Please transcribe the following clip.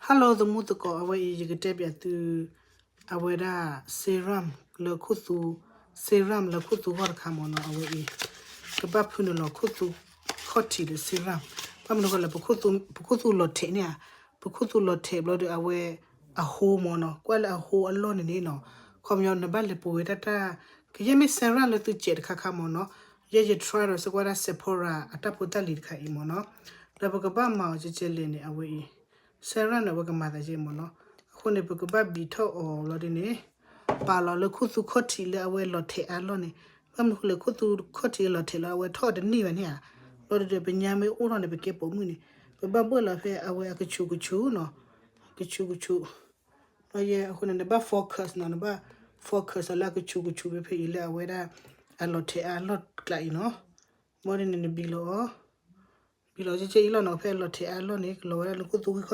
Hello သမူသကိး, အဝဲအံၤ ယကတဲပၠးသု အဝဲဒၣ် serum လၢခိၣ်သူ, serum လၢခိၣ်သူဂီၢ်တခါမ့ၢ်နီၤ. အဝဲအံၤ ကဘၣ်ဖုနုာ်လီၤခိၣ်သူခီၣ်ထံးလၢ serum, ဘၣ်မနုၤအဃိလဲၣ်, ပခိၣ်သူလီၤထဲးန့ၣ်ဧါ, ပခိၣ်သူလီၤထဲးဘျီဒီး အဝဲအဟိမ့ၢ်နီၤ, ကွၢ်လၢအဟိအလီၢ်န့ၣ်န့ၣ်နီၤ, ခီပညီ နဘၣ်လဲၤပူၤဝဲတၢ်တၢ်, ကယဲၢ်မ့ၢ် serum လၢသုစဲးတခါခါမ့ၢ်နီၤ, ယဲယ try ဒီးစ့ၢ်ကီးဝဲဒၣ် Sephora အတၢ်ဖိတၢ်လံၤတခါအံၤမ့ၢ်နီၤ, လၢပကဘၣ်မၤအီၤကဲကဲလဲၣ်န့ၣ် အဝဲအံၤ serum န့ၣ် အဝဲကမၤသးယဲမ့ၢ်နီၤ. အဃိန့ၣ် ပကဘၣ်ဘံးထီၣ်အီၤလီၤဒ်န့ၣ်, ပာ်လီၤလၢခိၣ်သူခီၣ်ထံးလၢအဝဲလီၤထဲးအါလီၢ်န့ၣ်, ဘၣ်မနုၤအဃိလဲၣ်, ခိၣ်သူခီၣ်ထံးလီၤထဲးလီၤ အဝဲထီၣ်အီၤတန့ၢ်ဘၣ်န့ၣ်ဧါ, ဘျီဒီး ပညါမ့ၢ်အိၣ်ထီၣ်န့ၣ် ပကဲပိာ်မုၣ်န့ၣ်, ပဘၣ်ဘၣ်လီၤဖဲအဝဲအကဆူးကဆူးနီၤ, ကဆူးကဆူး လီၤယဲ, အဃိန့ၣ် နဘၣ် focus နီၤ, နဘၣ် focus လၢအကဆူးကဆူးဖဲဖဲအံၤလၢအဝဲဒၣ် အလီၤထဲးအါလီၢ်ကျါအံၤနီၤ, ဘျီဒ်န့ၣ် နဘံးလီၤအီၤ, ဘံးလီၤကဲကဲအံၤလီၤနီၤ, ဖဲအလီၤထဲးအါလီၢ်န့ၣ် ကလီၤဝဲဒၣ်လၢခိၣ်သူဂံၢ်ခီၣ်